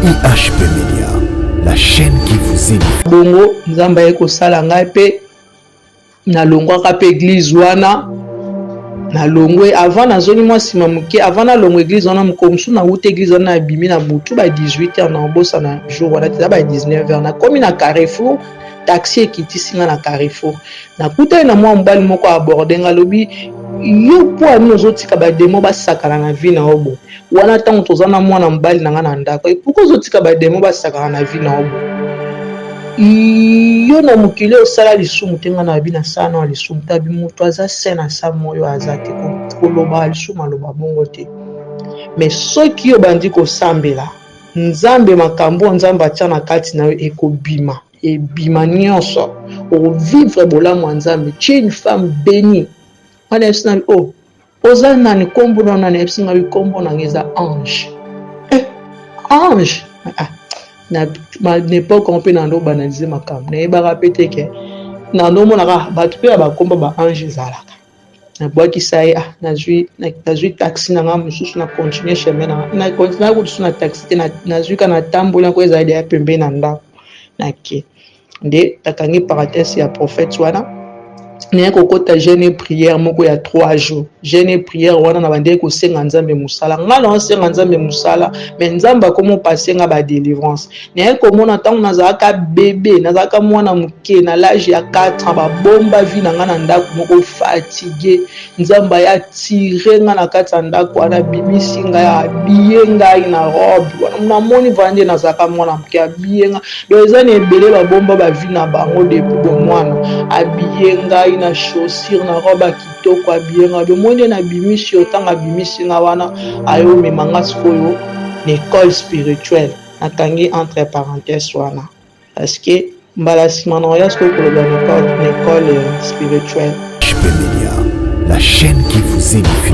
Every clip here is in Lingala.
IHP Media, la chaîne qui vous édifie. Bongo Nzambe aye kosala ngai mpe nalongwaka mpe eglise wana nalongwe avant nazongi mwa nsima moke avant nalongwa eglise wana mokolo mosusu nawuta eglise wana nabimi na butu ba 18 heures naobosana jour wana te eza ba 19 heures nakomi na carrefour taxi ekitisi nga na carrefour nakutani na mwa mobali moko aborde nga alobi yo mpo ya nini ozotika bademo basakana na vie na yo boye wana ntango toza na mwana mobali na nga na ndako e pourkui ozotika bademo basakana na vie na yo boye yo na mokili osala lisumu te nga na abi nasala na lisumu te abi moto aza se na sa moyo aza te koloba lisumu aloba bongo te me soki yo obandi kosambela Nzambe makambo oyo Nzambe atia na kati na yo ekobima ebima nyonso okovivre bolamu ya Nzambe tu es une femme bénie wana yebisi na oh oza nani kombo na nani yebisi ngai kombo na ngai eza ange eh, ange ah, na, na epoque yango mpe nando banalize makambo nayebaka mpe te ke nando omonaka bato mpe ya bakombo ba ange ezalaka nabwakisa ye ah, nazwi nazwi taxi na ngai mosusu na continue chemin na ngai na continue kutu na taxi te nazwi ka natamboli yango ezali deya pembeni na ndako nake nde nakangi parenthèse ya prophète wana naye kokota jeune prière moko ya 3 jours jeune prière wana na bandeki kosenga nzambe mosala ngai naosenga nzambe mosala me nzambe akomopase nga badelivrance Naye komona ntango nazalaka bebe, nazalaka mwana moke na l'age ya 4 ans, babomba vie na ngai na ndako moko fatigue. Nzambe aye atire ngai na kati ya ndako wana, abimisi ngai, abiye ngai na robe wana. Namoni vraiment nde nazalaka mwana moke, abiye ngai. Donc eza na ebele babomba ba vie na bango depuis bomwana. Abiye ngai na chaussure na robe ya kitoko, abiye ngai. Bomoni nde nabimisi yo, ntango abimisi ngai wana, aye omema ngai sikoyo na ecole spirituelle. Nakangi entre parenthèse wana parce que mbala nsima na oya sikoyo koloba na école, na école euh, spirituelle. HP Media, la chaîne qui vous édifie.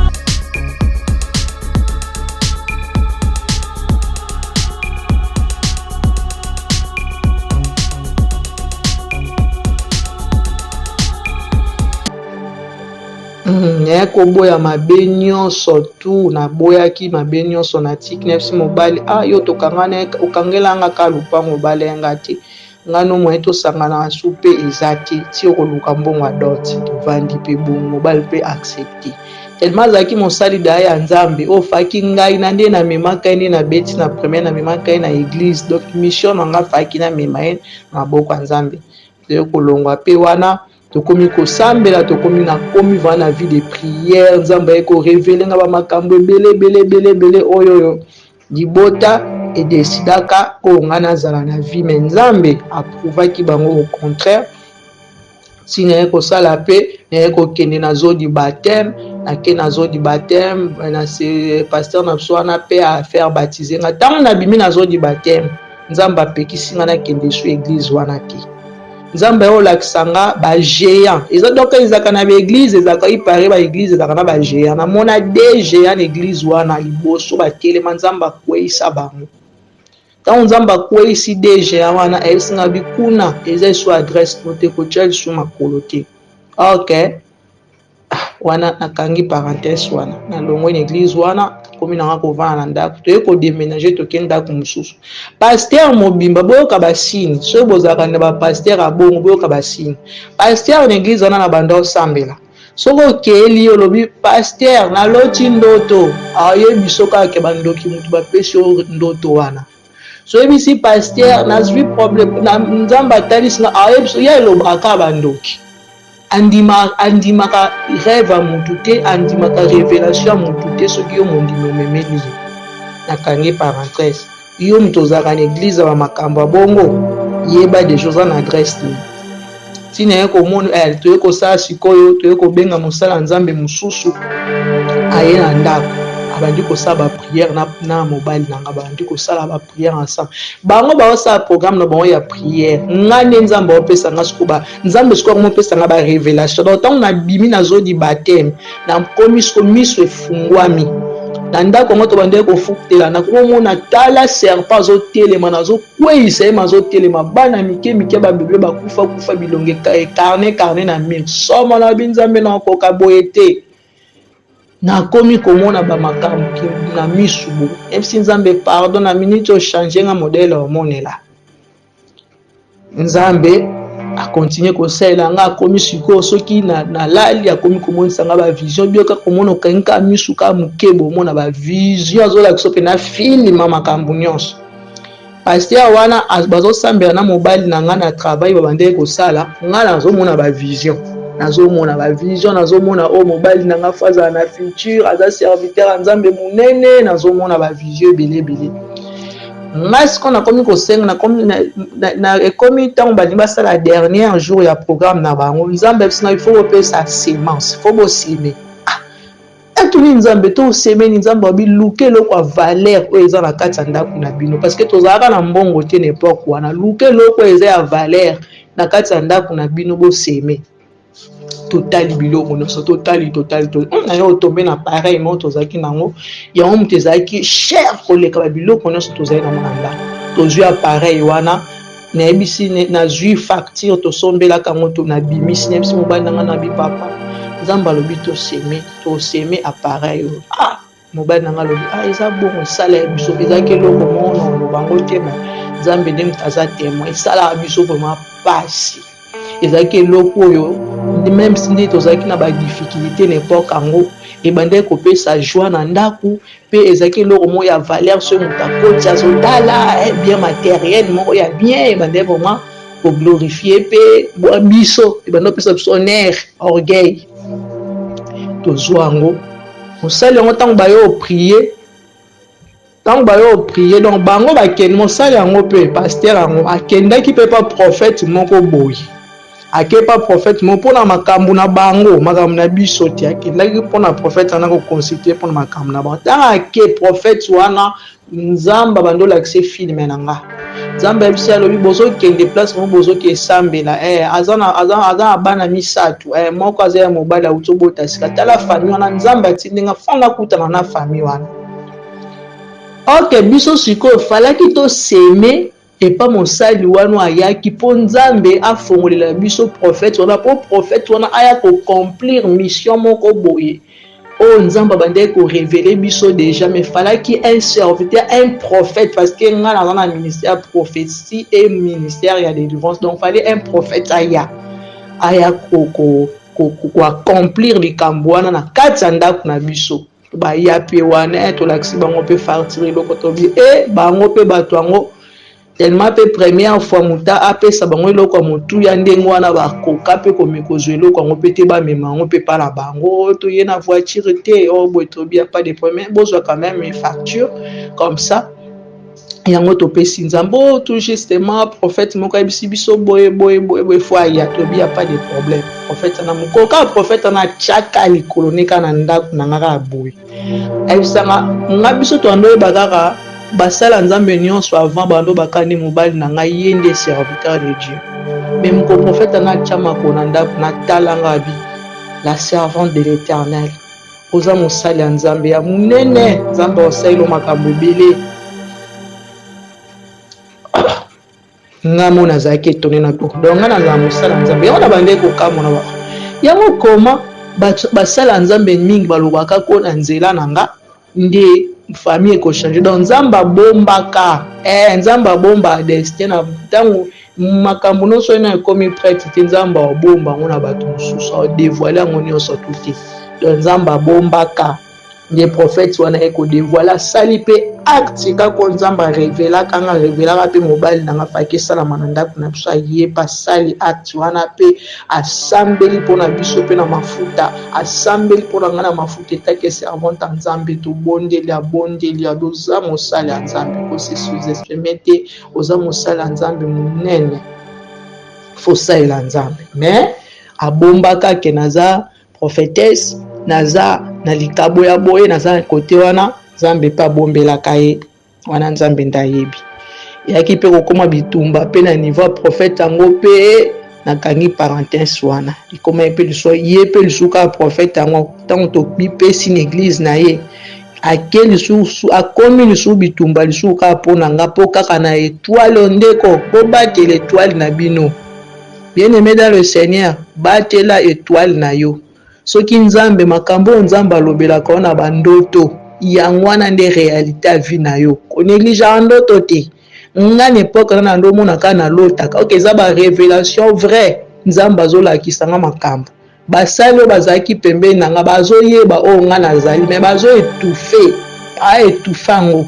Naye koboya mabe nyonso tu naboyaki mabe nyonso natiki nayebisi mobali ah yo tokangana okangela nga ka lupango obala nga te nga no moyen tosangana su mpe eza te ti okoluka mbongo ya dot tovandi mpe bongo mobali mpe accepte tellement azalaki mosali daya ya nzambe oyo faki ngai na nde namemaka ye nde nabeti na première namemaka ye na église donc mission na nga faki namema ye na maboko ya nzambe toye kolongwa mpe wana Tokomi kosambela, tokomi nakomi vraiment na vie de prière. Nzambe aye ko reveler nga ba makambo ebele ebele ebele ebele oyo oyo libota edecidaka oyo nga nazala na vie, mais Nzambe aprouvaki bango au contraire. Ti naye kosala pe naye kokende na zodi baptême, nake na zodi baptême na se pasteur na biso wana pe a faire baptiser nga. Tango nabimi na zodi baptême, Nzambe apekisi nga nakende su eglise wana te. Nzambe aye olakisa nga ba geant eza donc ezalaka na ba eglise ezalaka ipare ba eglise ezalaka na ba geant namona de geant na eglise wana liboso batelema Nzambe akweyisa bango ntango Nzambe akweyisi de geant wana ayebisi nga bikuna eza esu adresse no te kotia lisu makolo te ok Wana nakangi parenthèse wana, nalongwe na eglise wana, nakomi nanga kovanda na ndako. Toye ko deménager, toke ndako mosusu. Pasteur mobimba, boyoka ba signe. Soki bozalaka na ba pasteur ya bongo, boyoka ba signe. Pasteur na eglise wana na banda osambela. Soki okeeli ye olobi pasteur naloti ndoto, ayebi biso kaka ke bandoki mutu bapesi yo ndoto wana. Soyebisi pasteur nazwi problème na Nzambe atalisi nga, ayebi biso ye alobaka kaka bandoki. Andima, andimaka rêve ya mutu te, andimaka revelation ya mutu te soki yo mondimi omemeli ye. Nakangi parenthèse. Yo mutu ozalaka na eglise ya ba makambo ya bongo, yeba dejà oza na adresse nini. Ti naye komona eh, toye kosala sikoyo, toye kobenga mosala Nzambe mosusu aye na ndako abandi kosala ba prière na, na mobali na nga babandi kosala ba prière ensemble. Bango baosala programme na bango ya prière, nga nde Nzambe aopesa nga sikoyo ba Nzambe sikoyo akomopesa nga ba revelation. Donc ntango nabimi nazodi baptême, nakomi sikoyo miso efungwami na ndako yango tobandaki kofutela, nakomomona tala serpent azotelema, nazokweyisa ye, azotelema, bana mike mike ba bebe bakufa kufa, bilongi ecarne carne na mur. Somo na bi Nzambe, nakoka boye te. Nakomi komona ba makambo na misu bo. Nayebisi Nzambe pardon na minute oyo changer nga modèle ya omonela. Nzambe akontinue kosalela nga akomi sikoyo soki nalali na akomi komonisa nga bavision bio kaka komona okangi kaka misu kaka moke bomona bavision azolakisa mpe na filima makambo nyonso. Pasteur wana bazosambela na mobali na nga na travail babandaki kosala, nga nazomona ba vision, nazomona ba vision, nazomona oyo oh, mobali na nga fo azala na future, aza serviteur ya Nzambe monene, nazomona ba vision ebele ebele. Nga sikoyo nakomi kosenga, nakomi na, na, na, ekomi ntango balingi basala dernier jour ya programme na bango, Nzambe ayebisi nga il faut bopesa semence, faut boseme. Atuni Nzambe to semeni Nzambe abi luka eloko ya valeur oyo eza na kati ya ndako na bino parce que tozalaka na mbongo te na epoque wana luka eloko oyo eza ya valeur na kati ya ndako na bino boseme totali biloko nyonso totali totali to hmm, naye otombe na pareil moko tozalaki nango yango moto ezalaki cher koleka babiloko nyonso tozali nango na ndako tozwi appareil wana Nayebisi nazui facture tosombelaka yango to nabimisi nayebisi mobali na ngai nabi papa nzambe alobi toseme toseme appareil oyo ah mobali na ngai alobi ah eza bongo esala ya biso ezalaki eloko moko na oloba yango te ma nzambe nde moto aza temoin esalaka biso vraiment pasi ezalaki eloko oyo meme si nde tozalaki na badifficulté na epoque yango ebandaki kopesa joie na ndako mpe ezalaki eloko moko ya valeur soki moto akoti azotala eh, bien materiel moko ya bien ebandaki vraiment koglorifie mpe bwa biso ebanda kopesa biso honneur orgueil tozwa yango mosali yango ntango baye oprie ntango baye oprie donc bango bakende mosali yango mpe paster yango akendaki mpe pa prophète moko boye ake pa prophète moko mpo na makambo na bango makambo na biso te akendaki mpo na prophète wana koconsulte mpo na makambo na bango ntango ake prophète wana nzambe abandi olakisa filme na nga nzambe ayebisi alobi bozokende place moko bozoke esambela eh, aza na, aza, aza na bana misato eh, moko aza ya mobali auti obota sika tala famille wana nzambe atindi nga fo nakutana na famille wana ok biso sikoyo falaki toseme epa mosali wana ayaki mpo Nzambe afongolela biso prophète wana mpo prophète wana aya ko complir mission moko boye oyo Nzambe abandaki ko reveler biso déjà mais falaki un serviteur un prophète parce que nga naza na ministère prophétie et ministère ya délivrance donc fallait un prophète aya aya ko ko ko, ko accomplir likambo wana na kati ya ndako na biso baya mpe wana eh, tolakisi bango mpe fartire eloko tobi e eh, bango mpe bato yango tellement mpe première fois moto apesa bango eloko ya motuya ndenge wana bakoka mpe komikozwa eloko yango mpe te bamema yango mpe epa na bango oh, toye na voiture te o oh, boye tobi ya pas de problème bozwa quand même facture comme ça yango topesi nzambe oh, tout justement prophète moko ayebisi biso boye boye boye boye fo aya tobi ya pas de problème prophète ana mokolo kaka prophète ana atyaka likolo ne kaka na ndako na nga kaka boye ayebisanga nga biso toyando oyeba kaka basala nzambe nyonso avant bando bakani mobali na ngai ye nde serviteur de dieu mais mokolo prophète ana atya makolo na ndako natala nga abi la servante de l'éternel Oza mosali ya Nzambe ya munene, Nzambe akosalelo makambo ebele. Nga mo nazalaki etone na donc nga nazala mosala ya Nzambe yango na bandeki kokamwa na ba yango koma basala ya Nzambe mingi balobaka ko na nzela na nga nde famille ekochange donc nzambe abombaka eh, nzambe abomba destin na ntango makambo nyonso wana ekomi prete te nzambe abomba yango na bato mosusu adevoile yango nyonso tu te donc nzambe abombaka nde prophète wana ye kodevoile asali mpe acte kaka oyo nzambe arevelaka nga arevelaka mpe mobali na nga faki esalama na ndako na biso aye mpe asali acte wana mpe asambeli mpo na biso mpe na mafuta asambeli mpo na ngai na mafuta etake servante ya nzambe tobondeli abondeli adoza mosali ya nzambe kose sous-estime te oza mosali ya nzambe monene fosalela nzambe mais abombaka ke naza prophetesse naza na likabo ya boye naza na kote wana nzambe mpe abombelaka ye wana nzambe nde ayebi eyaki mpe kokoma bitumba mpe na niveau ya prophète yango mpe nakangi parenthèse wana ekomaki mpe liso ye mpe lisusu kaka prophète yango ntango tomipesi na eglise na ye ake lisusu akomi lisusu bitumba lisusu kaka mpo na nga mpo kaka na etoile ndeko bobatela etoile na bino bien aimé dans le seigneur batela etoile na yo. Soki Nzambe, makambo oyo Nzambe alobelaka yo na bandoto, yango wana nde realite ya vie na yo. Ko negligeaka ndoto te. Nga na epoque wana nando omona kaka nalotaka. Ok, eza ba revelation vrai. Nzambe azolakisa nga makambo. Basali oyo bazalaki pembeni na nga bazoyeba oyo nga nazali, mais bazo etouffe, ba etouffe yango.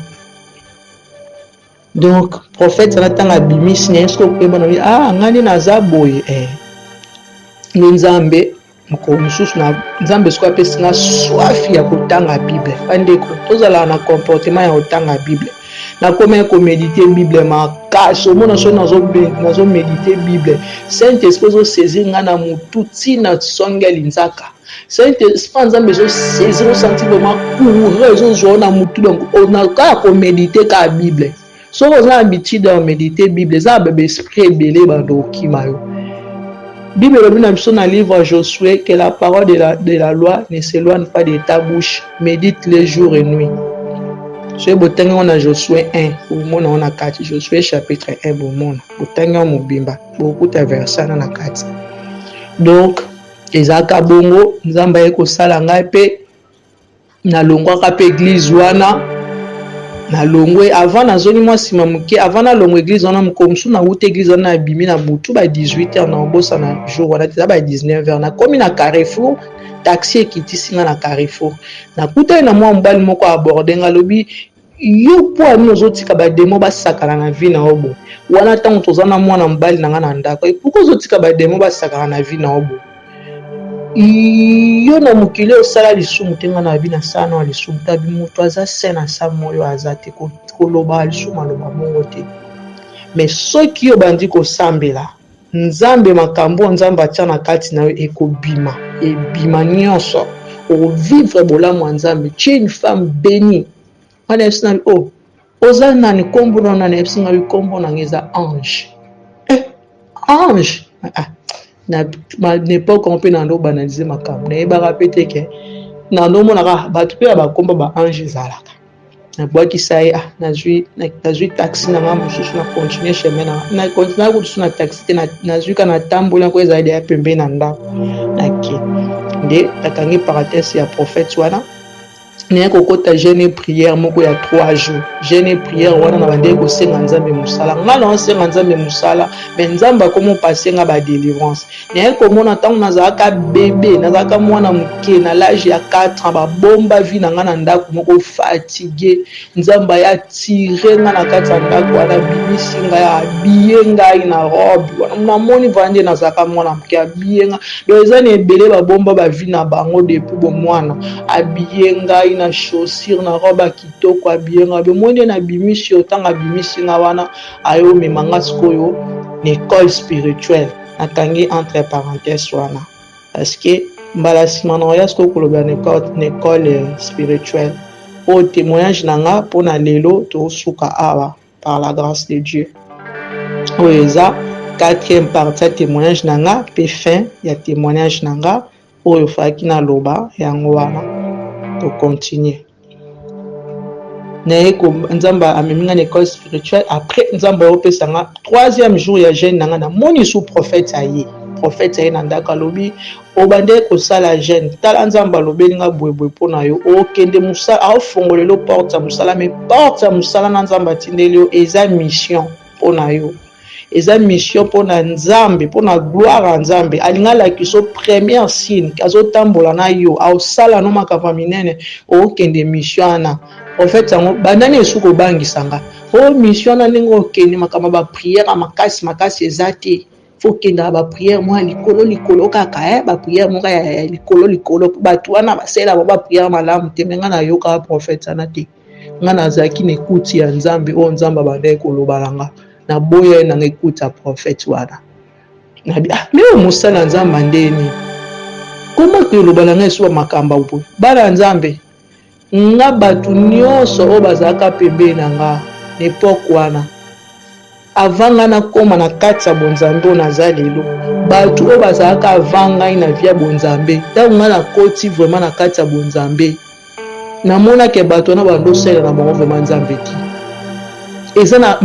Donc prophète wana ntango abimisi na ye soki okoyeba na ah nga nde naza boye eh. Nde Nzambe mokolo mosusu na Nzambe soki apesi nga soif ya kotanga Bible. Bandeko tozalaka na comportement ya kotanga Bible. Nakomaki komedite Bible makasi, omona soki nazomedite Bible, Saint Esprit ezosaisir nga na motu ti na songe ya linzaka. Saint Esprit ya Nzambe ezosaisir, osanti vraiment courant ezozwa yo na motu, donc kaka komedite kaka Bible. Soki oza na habitude ya komedite Bible, eza na ba esprit ebele ebanda kokima yo. Bible elobi na biso na livre ya Josué que la parole de la loi ne s'éloigne pas de ta bouche, médite les jours et nuit. Soki botangi yango na Josué 1, bomona yango na kati. Josué chapitre 1, bomona. Botangi yango mobimba, bokokuta verset wana na kati. Donc, ezalaka bongo, Nzambe aye kosala ngai mpe nalongwaka mpe eglise wana nalongwe avant nazongi mwa nsima moke avant nalongwa eglise wana mokolo mosusu nawuta eglise wana nabimi na butu ba 18 heures naobosana jour wana eza ba 19 heures nakomi na carrefour taxi ekitisi nga na carrefour nakutani na mwa mobali moko aborde nga alobi yo mpo ya nini ozotika bademo basakana na vie na yo boye wana ntango toza na mwana mobali na nga na ndako e pourkui ozotika bademo basakana na vie na yo boye yo na mokili osala lisumu te nga na bi nasala na lisumu te abi moto aza se na sa moyo aza te koloba lisumu aloba bongo te me soki obandi kosambela Nzambe makambo oyo Nzambe atia na kati na yo ekobima ebima nyonso okovivre bolamu ya Nzambe tu es une femme bénie wana yebisi na oh oza nani kombo na nani yebisi ngai kombo na ngai eza ange eh, ange ah, na, na epoque yango mpe nando banalize makambo nayebaka mpe te ke nando omonaka bato mpe ya bakombo ba ange ezalaka nabwakisa ye ah, nazwi nazwi taxi na ngai mosusu na continue chemin na na continue kutu na taxi te nazwi ka natamboli yango ezali deya pembeni na ndako nake nde nakangi parenthèse ya prophète wana naye kokota jeune prière moko ya 3 jours jeune prière wana na bandeki kosenga nzambe mosala ngai naosenga nzambe mosala me nzambe akomopase nga badelivrance Naye komona ntango nazalaka bebe, nazalaka mwana moke na l'age ya 4 ans, babomba vie na ngai na ndako moko fatigue. Nzambe aye atire ngai na kati ya ndako wana, abimisi ngai, abiye ngai na robe wana. Namoni vraiment nde nazalaka mwana moke, abiye ngai. Donc eza na ebele babomba ba vie na bango depuis bomwana. Abiye ngai na chaussure, na robe ya kitoko, abiye ngai. Bomoni nde nabimisi yo, ntango abimisi ngai wana, aye omema ngai sikoyo na ecole spirituelle. Nakangi entre parenthèse wana parce que mbala nsima na oya sikoyo kolobela na école spirituelle oyo témoignage na nga mpo na lelo tosuka awa par la grâce de Dieu. Oyo eza quatrième partie ya témoignage na nga mpe fin ya témoignage na nga oyo faki naloba yango wana tocontinue naye nzambe amemi nga na école spirituelle après nzambe ayopesa nga troisième jour ya jeune na nga namoni su prophète aye prophète aye na ndako alobi obandeki kosala jeune tala nzambe alobeli nga boyeboye mpo na yo okende mosala aofongolelo porte ya mosala mais porte ya mosala na nzambe atindeli yo eza mission mpo na yo eza mission mpo na nzambe mpo na gloire ya nzambe alingi alakisa yo première signe azotambola na yo aosala no makambo ya minene okende mission wana en fait yango bandani esu kobangisa nga o oh, mission wana ndenge okende makambo ya bapriere ya makasi makasi eza te fo okendaka bapriere moko ya likolo likolo kaka eh, bapriere moko ya likolo likolo bato wana basalela bango bapriere malamu te me ngai nayokaka prophète wana te Nga nazalaki na ekuti ya Nzambe oyo Nzambe abandaki koloba na nga. Naboya ye nanga ekuti ya prophète wana. Nabi ah mais oyo mosali ya Nzambe nde nini? Comment que oloba na nga esuba makambo boye? Bana ya Nzambe, nga bato nyonso oyo bazalaka pembeni na nga na epoque wana avant nga nakoma na kati ya bonzambe oyo naza lelo, bato oyo bazalaka avant ngai na vie ya bonzambe, ntango nga nakoti vraiment na kati ya bonzambe, Namona ke bato wana bando osalela na bango vraiment nzambe te eza na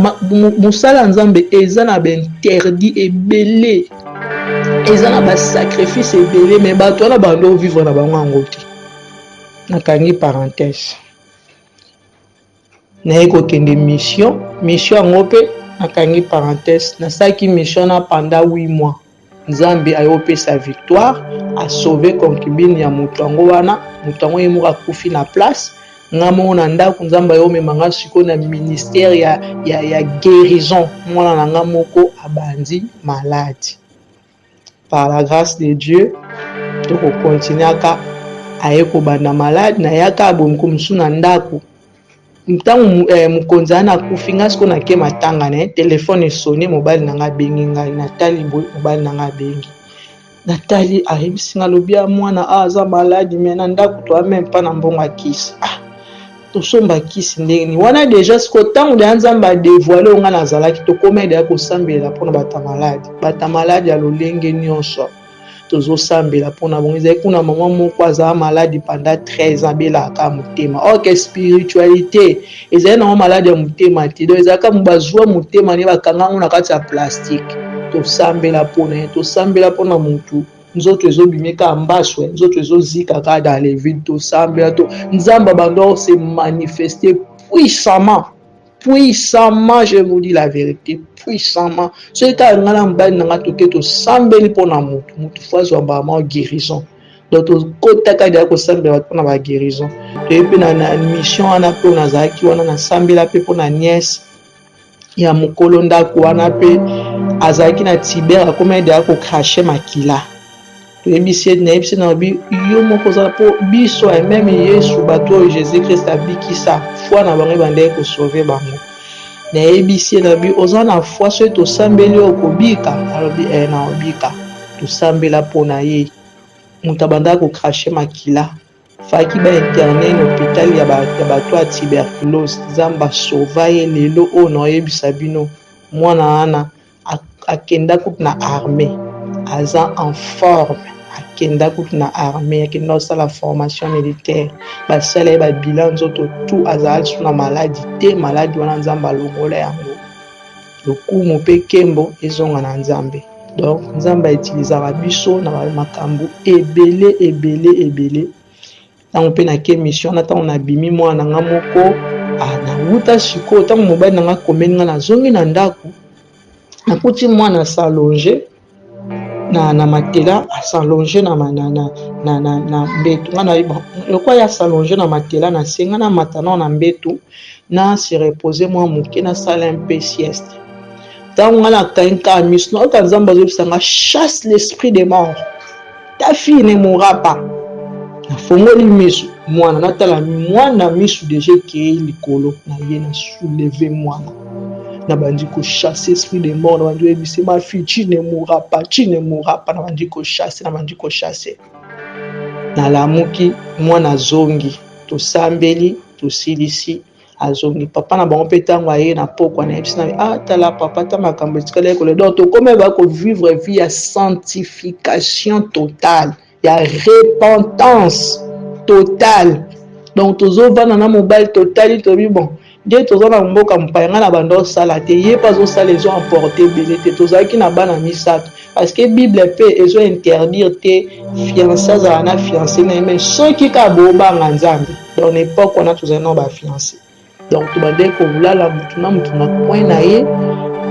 mosala ya nzambe eza na bainterdit ebele. Eza na ba sacrifice ebele mais bato wana bando vivre na bango yango te. Nakangi parenthèse. Naye kokende mission, mission yango mpe nakangi parenthèse. Nasalaki mission na pendant 8 mois. Nzambe aye opesa victoire, a sauver concubine ya moto yango wana, moto yango ye moko akufi na place. Nga moko na ndako, Nzambe aye omema nga sikoyo na ministère ya, ya, ya guérison. Mwana na nga moko abandi maladi. Par la grâce de Dieu, tokokontinuaka aye kobanda maladi, nayaka abomi ko mosusu na ndako. Ntango eh, mokonzi wana akufi, ngai sikoyo nake matanga na ye, telefone esone, mobali na ngai abengi ngai, natali boye, mobali na ngai abengi, natali, ayebisi ngai, alobi ya mwana ah, aza maladi me na ndako toa meme pa na mbongo ya kisi. Ah, tosomba kisi ndenge nini wana deja sikoyo ntango deja Nzambe adevoile oyo ngai nazalaki, tokomaki deja kosambela mpona bato ya maladi, bato ya maladi ya lolenge nyonso tozosambela mpona bango. Ezali kuna mama moko azala maladi pendant 13 ans, abelaka motema. Ok, spiritualité ezali nango maladi ya motema te, donc ezalaka bazwa motema ne bakanga yango na kati ya plastique. Tosambela mpona ye, tosambela mpona motu nzoto ezobimi kaka mbasu, nzoto ezozika kaka dans les vides. Tosambela to Nzambe abanda se manifester puissamment, puissamment, je vous dis la vérité, puissamment. Soki kaka ngai na mobali na ngai toke tosambeli mpona motu, motu fo azwa mbama guérison. Donc tokotaka deya kosambela bato mpona ba guérison. Toye mpe na mission wana mpe nazalaki wana, nasambela mpe mpona nièce ya mokolo ndako wana mpe azalaki na tiber, akomaki deya kocrache makila. Toyebisi ye, nayebisi na lobi yo moko oza mpo biso ya meme Yesu, bato oyo Jésus Christ abikisa, foi na bango ebandaki kosauve bango. Nayebisi ye, nalobi oza na foi, soki tosambeli oyo okobika. Alobi eh, na obika. Tosambela mpo na ye, moto abandaki kocrache makila, faki ba interne na hôpital ya bato ya tuberculose. Nzambe asauva ye. Lelo oyo naoyebisa bino, mwana wana akenda kutu na armée, aza en forme, akenda kutu na armée, akenda kosala formation militaire, basala ye babilan nzoto tout, azala lisusu na maladi te. Maladi wana Nzambe alongola yango, lokumu mpe nkembo ezonga na Nzambe. Donc Nzambe autilisaka biso na makambo ebele ebele ebele. Ntango mpe nake mission na ntango nabimi, mwana na nga moko nawuta sikoyo, ntango mobali na nga akomeli nga, nazongi na ndako, nakuti mwana s'allonge na, na matela, as'allonge na, na, na, na, na, na mbeto. Nga na lokwa ya s'allonge na matela na se, nga na mata nao na mbeto, na se repose mwa moke, nasala un peu sieste. Ntango nga nakangi kaka miso, nayoka Nzambe azoyebisa nga chasse l'esprit de mort, ta fille ne mourra pas. Nafongoli miso, mwana natala mwana, miso deja ekei likolo na ye, na souleve mwana, nabandi kochasse esprit de mort, nabandi koyebisa ma fille tu ne mourras pas, tu ne mourras pas, nabandi kochasse, nabandi kochasse. Nalamuki, mwana azongi, tosambeli, tosilisi, azongi. Papa na bango mpe ntango aye na pokwa, nayebisi na ye ah, tala papa, ta makambo etikali ye kolela. Donc tokomi ba kovivre vie ya sanctification totale, ya repentance totale. Donc tozovanda na mobali, totali, tobi bon, nde toza na mboka mopaya, ngai na banda osala te, ye mpe azosala, ezo emporte ebele te. Tozalaki na bana misato, parce que Bible mpe ezo interdire te fiancé azala na fiancé na ye, mais soki kaka bobanga Nzambe. Donc na époque wana tozali na bafiancé, donc tobandaki kolala mutu na mutu na coin na ye,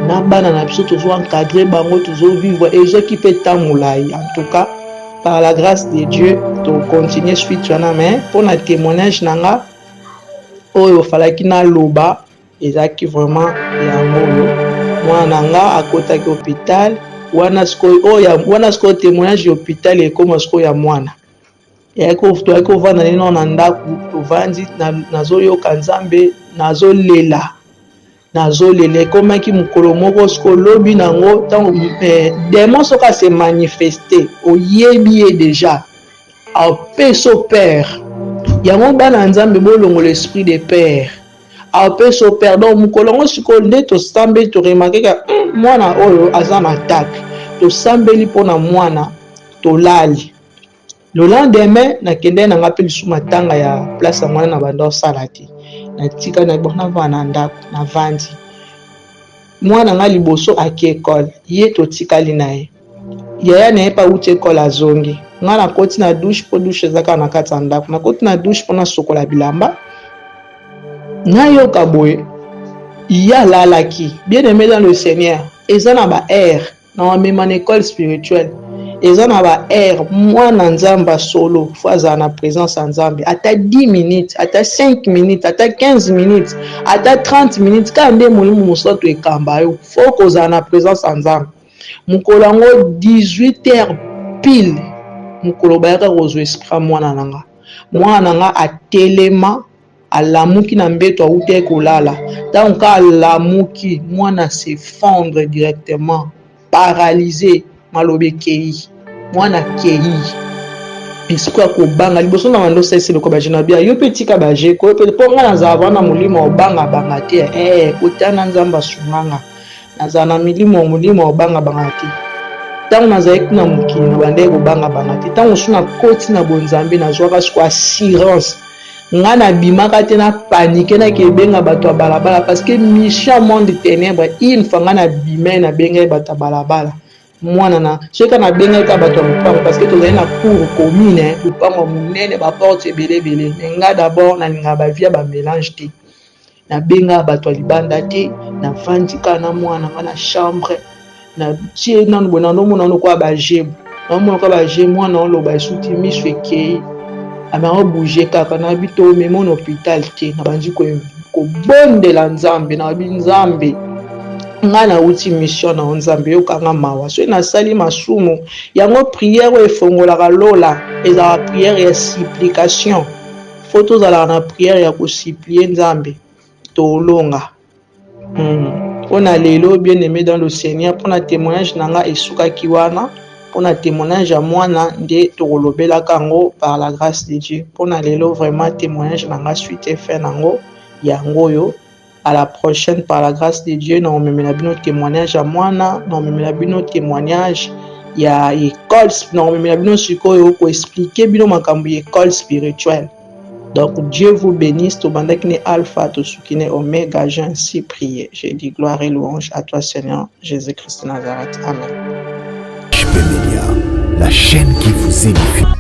na bana na biso tozo encadre bango, tozovivre, ezwaki mpe ntango molai. En tout cas, par la grâce de Dieu, tocontinue suite wana. Mais mpona témoignage na nga oyo falaki naloba ezalaki vraiment yango oyo, mwana na nga akotaki hôpital wana. Sikoyo oyo wana, sikoyo témoignage ya hôpital ekóma sikoyo ya mwana. Toyaki kovanda nino na ndako, tovandi, nazoyoka Nzambe, nazolela, nazolela. Ekomaki mokolo moko sikoyo, lobi nango, ntango démon soki ase manifeste, oyebi ye déjà, apeso peur. Yango bana ya Nzambe, bolongola esprit de peur, apeso peur. Donc mokolo yango sikoyo nde tosambeli, toremarke ka mwana oyo aza na attaque. Tosambeli mpona mwana, tolali. Le lendemain nakendaki na nga mpe lisusu matanga ya place yango wana na banda osala te. Natika na bon, navanda na ndako, navandi. Mwana nga liboso ake ekole, ye totikali na ye. Yaya na ye mpe awuti ekole azongi. Nga nakoti na douche mpo douche eza kaka na kati ya ndako. Nakoti na douche mpo nasokola bilamba. Nayoka boye ye alalaki. Bien aimé dans le Seigneur, eza na ba heure na wamema na école spirituelle eza na ba heure mwana nzambe ya solo fo azala na présence ya nzambe ata 10 minutes ata 5 minutes ata 15 minutes ata 30 minutes kaka nde molimo mosantu ekamba yo fo kozala na présence ya nzambe mokolo yango 18 heures pile mokolo bayaka kozwa esprit ya mwana na nga mwana na nga atelema Alamuki na mbeto awutaki kolala tango kaka alamuki mwana s'effondre directement paralyse maloba ekeyi mwana akeyi esprit ya kobanga liboso na bando osalisi eloko ba jeune bia yo mpe tika ba jeu ko mpe mpo nga nazala wana molimo ya obanga banga te eh kotana nzambe asunganga nazala na milimo molimo ya obanga banga te ntango nazalaki na mokili na bandaki kobanga banga te ntango mosusu nakoti na bonzambe nazwaka siko assurance Nga na bimaka te na panique na ke benga bato ya balabala parce que mission ya monde ténèbres une fois nga na bima na benga bato ya balabala mwana na soki kaka nabengaki kaka bato ya lopango parce que tozali na cour commune lopango ya monene baporte ebele ebele mais nga d'abord nalingaka bavie ya bamélange te Nabengaka bato ya libanda te, navandi kaka na mwana nga na chambre, natie nanu boye nanomona lokola ba jeu, naomona lokola ba jeu, mwana oloba esuti misu ekei, amaka bouge kaka, nayebi tomema na hôpital te, nabandi kobondela Nzambe, nayebi Nzambe ngai nauti mission na yo Nzambe, yoka nga mawa soki nasali masumu. Yango prière oyo efongolaka lola ezalaka prière ya supplication. Faut tozalaka na prière ya ko supplier Nzambe tolonga. Pona lelo bien aimé dans le Seigneur, pona témoignage na nga esukaki wana, pona témoignage ya mwana nde tokolobelaka yango par la grâce de Dieu. Pona lelo vraiment témoignage na nga suite et fin nango yango oyo. À la prochaine par la grâce de Dieu na omemela bino témoignage ya mwana, na omemela bino témoignage ya école, na omemela bino sikoyo ko expliquer bino makambo ya école spirituelle. Donc Dieu vous bénisse, tobandaki ne alpha tosuki ne omega, j'ai ainsi prié. J'ai dit gloire et louange à toi Seigneur Jésus-Christ de Nazareth. Amen. HP Media, la chaîne qui vous édifie.